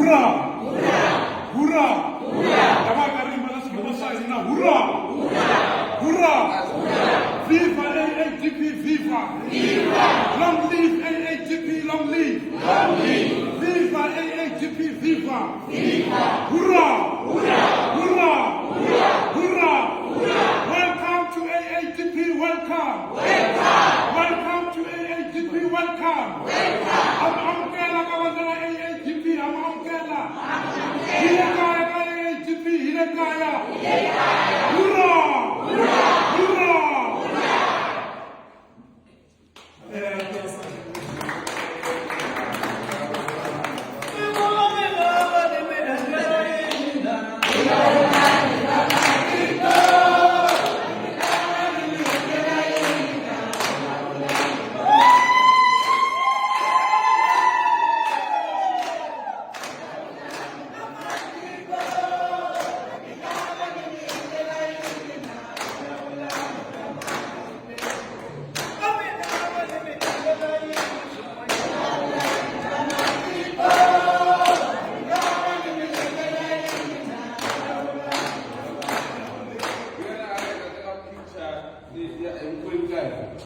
Hurra! Hurra! Lava ka rimba na swigqoko swa hina. Hurra! Hurra! Viva AADP, viva! Long live AADP, long live! Viva AADP, viva! Hurra!